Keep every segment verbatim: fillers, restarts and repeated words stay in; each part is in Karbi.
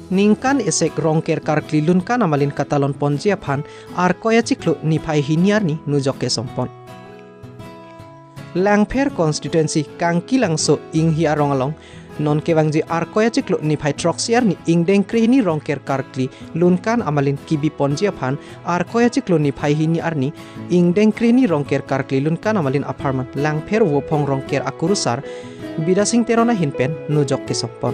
Ningkan esek Rongker karkli Lunkan Amalin katalon ponji aphan Arkoi achiklo niphai hini arni nujok kesompon. Langpher constituency Kangki Langso Inghi arong along non kevangji Arkoi achiklo niphai throksi arni ingdeng krehini Rongker karkli Lunkan Amalin kebi ponji aphan Arkoi achiklo niphai hini arni ingdeng krehini Rongker karkli Lunkan Amalin apharman Langpher Vophong Rongker akurusar Bidasing Teron ahin pen nujok kesompon.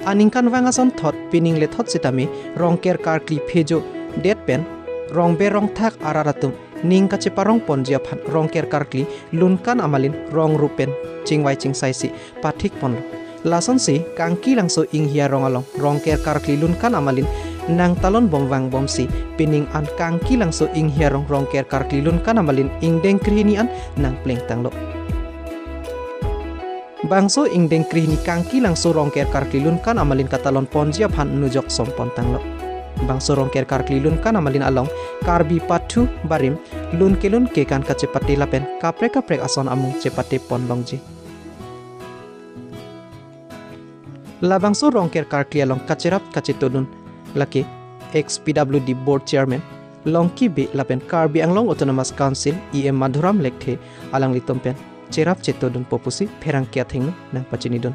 Aningkanvang asonthot pining lethot sitame Rongker karkli phejo det pen rongber rongthak arat atum ning kacheparong ponji aphan Rongker karkli Lunkan Amalin rong rup pen chingvai chingsaisi pathik ponlo. Lasonsi Kangki Langso Inghi arong along Rongker karkli Lunkan Amalin nangtalon bom vangbomsi pining an Kangki Langso Inghi arong Rongker karkli Lunkan Amalin ingdeng krehini an nangplengtanglo. Bangso ingdeng krehini Kangki Langso Rongker karkli Lunkan Amalin katalon ponji aphan nujok sompontanglo. Bangso Rongker karkli Lunkan Amalin along Karbi pathu barim lun kelun kekan kachepate lapen kaprek kaprek ason amung chepate ponlongji. Labangso Rongker karkli along kacherap kachetodun lake ex P W D board chairman Longki Bey lapen Karbi Anglong Autonomous Council E M Madhuram Lekthe alanglitum pen cherap chetodunpo pusi pherangke athengno nangpachinidun.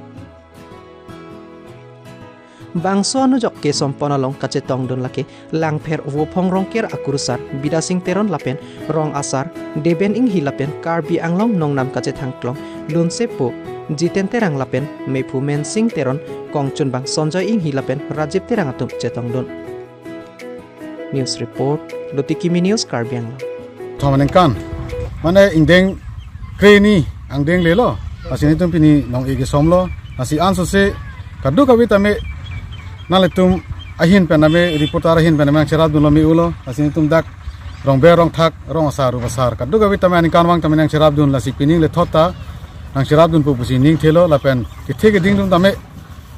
Bangso anujok kesompon along kachetongdun lake Langpher Vophong Rongker akurusar Bidasing Teron lapen rong asar Deben Inghi lapen Karbi Anglong nongnam kachethangklong lunsepo Jiten Terang lapen mephu Mensing Teron, kongchunbang Sonjoy Inghi lapen Rajib Terang atum chetongdun. News report, Lotiki Mi News, Karbi Anglong. Thom aningkan, mane ingdeng krehini angdeng lelo, lasi nelitum pini nong-e kesomlo, lasi ansose kadokave tame nanglitum ahin pen tame, reporter ahin pen tame nangcherapdunlo me-ulo, lasi nelitum dak rongber rongthak, rong asar rup asar kadokave tame aningkanvang tame nangcherapdun, lasi pining lethot ta nangcherapdunpo pusi ningthelo, lapen kethe keding atum tame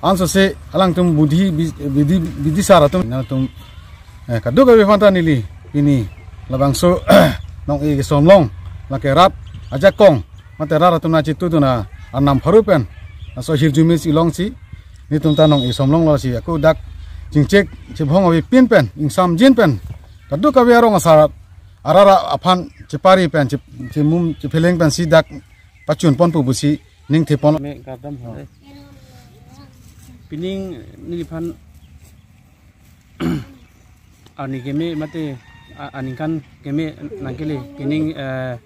ansose alangtum budhi bi-, bidi, bidi sar atum nangtum, eh, kadokave aphan ta neli pini labangso nong-e kesom along lake rat ajakong mate rat atum nangchetudun anam pharu pen laso hirjume si longsi nelitum ta nong-e som longlo, si ako dak chingchek chebhong avepin pen ingsamjin pen kadokave arong asar arat aphan chepari pen che-, chemum chepheleng pensi dak pachunponpo pusi ningthepon. Me kardom ho. Pining neliphan arni keme mate a-, aningkan keme nangkele pining, eh,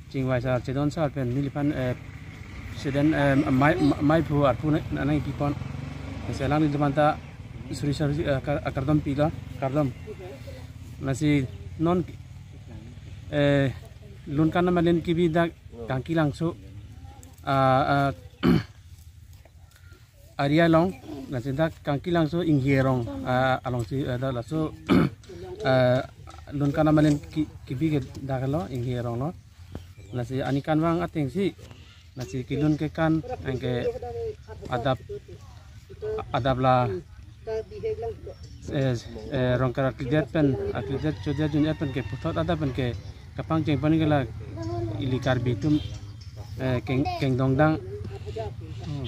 chingvai sar chedon sar pen neliphan, eh, seden, eh, mai, mai phu arphu na, na, nangkipon. Selang neliphan ta suri suri, eh, kar-, kardom pilo, kardom. Lasi non, eh, Lunkan Amalin kebi dak Kangki Langso, ah, ah, area along, lasi dak Kangki Langso Inghi arong, ah, alongsi, eh, dak laso, eh, Lunkan Amalin ke-, kebi ke dak lo, Inghi arong lo. Lasi aningkanvang atengsi, lasi kelun kekan, anke adap, adap la, eh, eh, Rongker aklidet pen, aklidet chodia jun pen ke puthot adap pen ke kapangcheng pon ke la ili Karbi atum, eh, keng, kengdongdang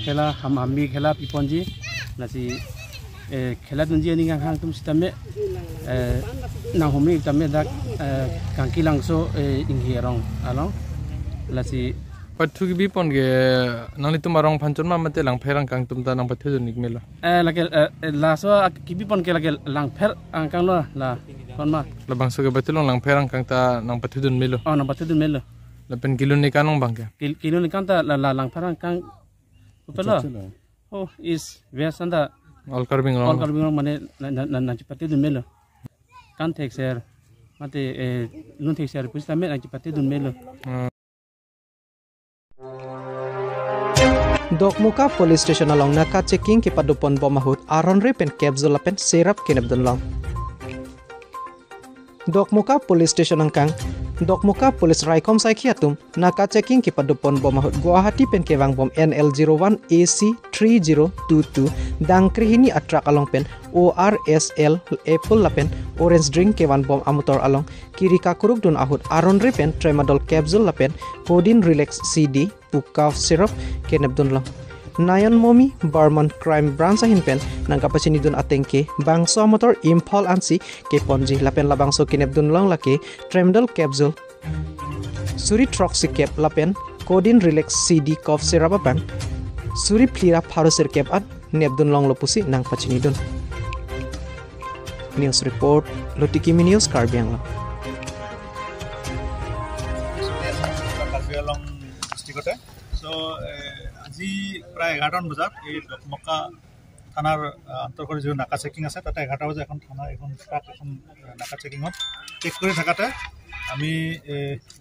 khela ham hambi khela piponji, lasi, eh, kheladunji aning kanghang atum sitame, eh, nanghumri tame dak, eh, Kangki Langso, eh, Inghi arong along, lasi pathu kebipon ke nanglitum arong aphan chot ma mate Langpher angkang atum ta nangpathudun ik melo? Eh, lake, eh, eh, laso ak-, kebipon ke lake Langpher angkang lo la pon ma. Labangso ke betul Langpher angkang ta nangpathudun melo? Oh, nangpathudun melo. Lapen kelun kekan angbong ke? Kil-, kelun kekan ta la, la Langpher angkang upelo. Chot chot lo. Oh, East West anta. All Karbi Anglong. All Karbi Anglong mane na, na, na, nangchepathudun melo. Kan thekser mate, eh, lun thekser pusitame nangchepathudun melo. Hmm. Dokmoka Police Station along naka checking kepadoponbom ahut aron re pen kepjul lapen serap kenepdunlong. Dokmoka Police Station angkang, Dokmoka Police raikom saikhi atum naka checking kepadoponbom ahut Guwahati pen kevangbom N L zero one A C three zero two two dang krehini a-truck along pen O R S L apple lapen orange drink kevanbom amotor along kiri kakurukdun ahut aron re pen tramadol capsule lapen codeine relax C D pu cough syrup kenepdunlong. Nayan Momi Barman Crime Branch ahin pen nangkapachinidun ateng ke bangso motor Imphal ansi keponji lapen labangso kenepdun long lake Tramadol capsule, suri throksi kep lapen Codeine Relax C D cough syrup abang suri phli ra pharo sirkep at nepdun longlo pusi nangpachinidun. News report, Lotiki Mini News, Karbi Anglong. Karbi আংলং ডিষ্ট্ৰিক্টতে। চ' আজি প্ৰায় এঘাৰটামান বজাত এই ডকমকা থানাৰ, আহ, অন্তৰ্গত যিটো নাকা চেকিং আছে, তাতে এঘাৰটা বজাত এখন থানা, এখন ট্ৰাক এখন, আহ, নাকা চেকিঙত চেক কৰি থাকোঁতে আমি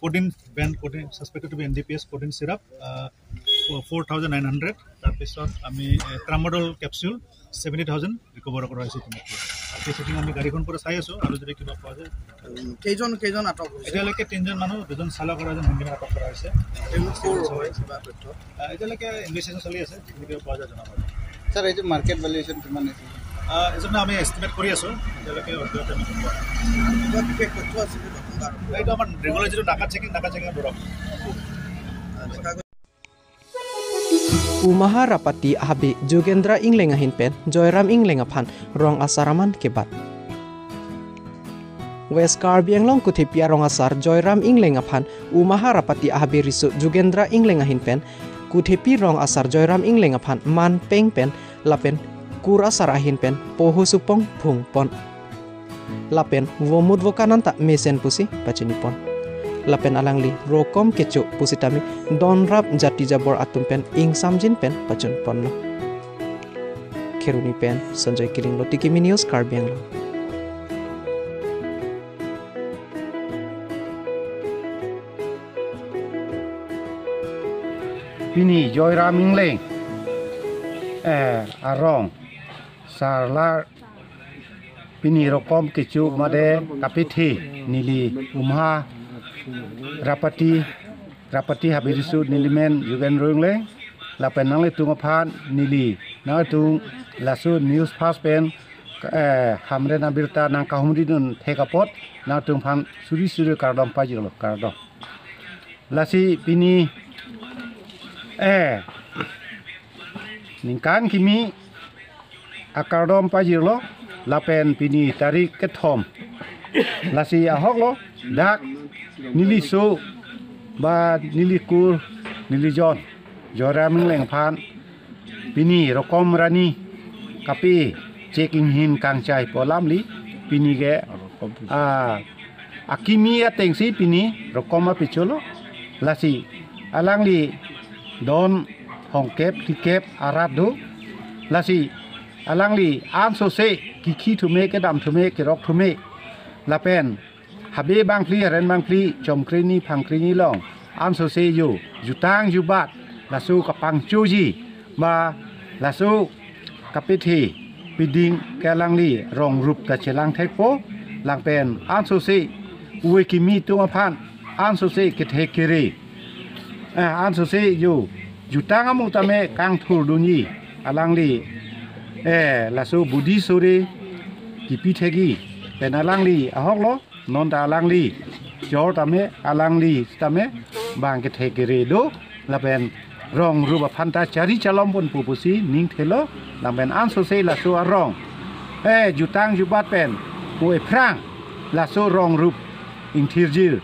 codeine, brand codeine, suspected to be N D P S codeine syrup four thousand nine hundred, তাৰপিছত আমি tramadol capsule seventy thousand recover কৰা হৈছে ইতিমধ্যে। বাকী চেকিং আমি গাড়ীখন পৰা চাই আছোঁ আৰু যদি কিবা পোৱা যায়। উম, কেইজন, কেইজন আটক হৈছে? এতিয়ালৈকে তিনিজন মানুহ, দুজন চালক আৰু এজন হেণ্ডিমেন আটক কৰা হৈছে। তেওঁলোক ক'ৰ হয়, কিবা তথ্য? আহ, এতিয়ালৈকে ইনভেষ্টিগেশ্যন চলি আছে, যিখিনি কিবা পোৱা যায় জনাব। ছাৰ, এইটো মাৰ্কেট ভেলুৱেশ্যন কিমান হৈছে? আহ, এইজনে আমি এষ্টিমেট কৰি আছোঁ, এতিয়ালৈকে অদ্যয়াৱধি আমি গম পোৱা নাই। কিবা বিশেষ তথ্য আছে নেকি? এইটো আমাৰ ৰেগুলাৰ যিটো নাকা চেকিং, নাকা চেকিং ধৰক। Umaha Rapati Habe Jugendra Engleng ahin pen Joyram Engleng aphan rong asar aman kebat. West Karbi Anglong Kuthepi arong asar Joyram Engleng aphan Umaha Rapati Habe Riso Jugendra Engleng ahin pen Kuthepi rong asar Joyram Engleng aphan man peng pen lapen kur asar ahin pen poho supong phung pon. Lapen vomut vokan anta mesen pusi pachini pon. Lapen alangli rokom kecho pusitame donrap jati jabor atum pen ingsamjin pen pachun ponlo. Kheroni pen Sanjoy Killing, Lotiki Mini News, Karbi Anglong. Pini Joyram Engleng, eh, arong sarlar pini rokom kecho mate kapethe neli Umaha Rapati, Rapati Habe Riso neli men Jugendra Engleng, lapen nanglitum aphan neli, nanglitum laso news first pen, eh, Hamren abirta nangkahumridun thek apot nangtum aphan suri suri kardom pajirlo, kardom. Lasi pini, eh, ningkan kimi akardom pajirlo, lapen pini tarik kethom. Lasi ahoklo, dak neli so ba neli kur, neli jon, Joyram Engleng aphan pini rokom rani kape chek inghin kangchai pu alamli pini ke, ah, akimi atengsi pini rokom apecholo. Lasi alangli don hongkep tikep arat do. Lasi alangli ansose kikhi thume, kedam thume, kerok thume, lapen habe bangphli, haren bangphli, chomkre ni phangkre ni along ansose yo jutang jubat laso kapangchoji ba laso kapethe piding ke alangli rong rup ta chelang thekpo, lapen ansose ove kimi atum aphan ansose kethe kere, eh, ansose yo jutang amu tame kangthurdunji alangli, eh, laso budi sore kipi thekji pen alangli ahoklo. Non ta alangli chor tame, alangli tame bang kethe kere do, lapen rong rup aphan ta chari chalom ponpo pusi ning thelo, lapen ansose laso arong, eh, jutang jubat pen pu ephrang laso rong rup ingthirjir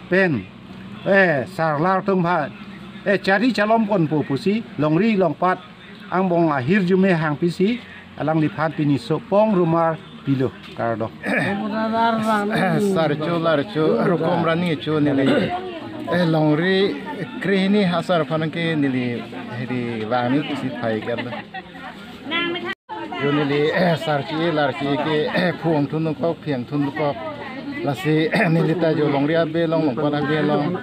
pen, eh, sarlar atum aphan, eh, chari chalom ponpo pusi longri longpat angbong ahirjume hangpisi alangliphan pini sopong rumar pilo, kardom. Sarcho larcho rokom rani cho neli, eh, longri krehini asar aphan ke neli heri vangni pusi phai kerlo. Yo neli, eh, sarchi larchi ke, eh, phung thun kok, phiang thun kok. Lasi neli ta yo longri abe along, longpat abe along,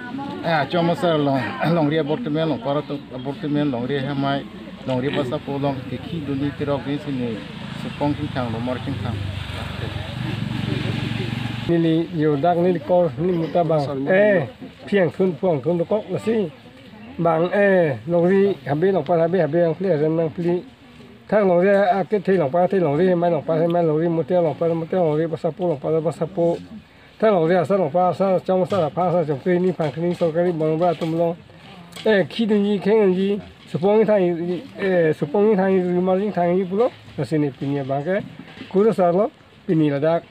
eh, achom asar along, longri abortimen, longpat atum abortimen, longri hemai, longri basapo along kekhi dunji kerokji si neli sopong chingthang, lomar chingthang. Neli yo dak neli kor neli muta bang, eh, phiang thun, phung thun kok lasi bang, eh, longri habe, longpat habe, habe bangphli, haren bangphli. Thang longri akethe, longpat kethe, longri hemai, longpat hemai, longri mutia, longpat mutia, longri basapo, longpat basapo. Thang longri asar, longpat asar, chom asar, apha asar, chomkre ni phangkre ni sorkari bonobra atum along, eh, khi dunji, kheng dunji, Supong ingthang, eh, supong ingthang, rumar ingthang pulo, lasi ne pini abangke kurusarlo, pini ladak,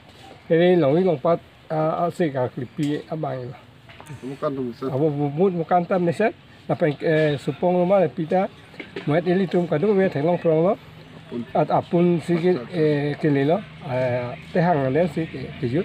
ere longri longpat, ah, ah, si kaklipi abang lo. Mukan tum sir. Abo bu-, mut mukan tam ne sir, lapen, eh, supong rumar pita, muet ilitum kadokave theklong phronglo, at apun si ke, eh, kelelo, eh, tehang den si ke, kejut.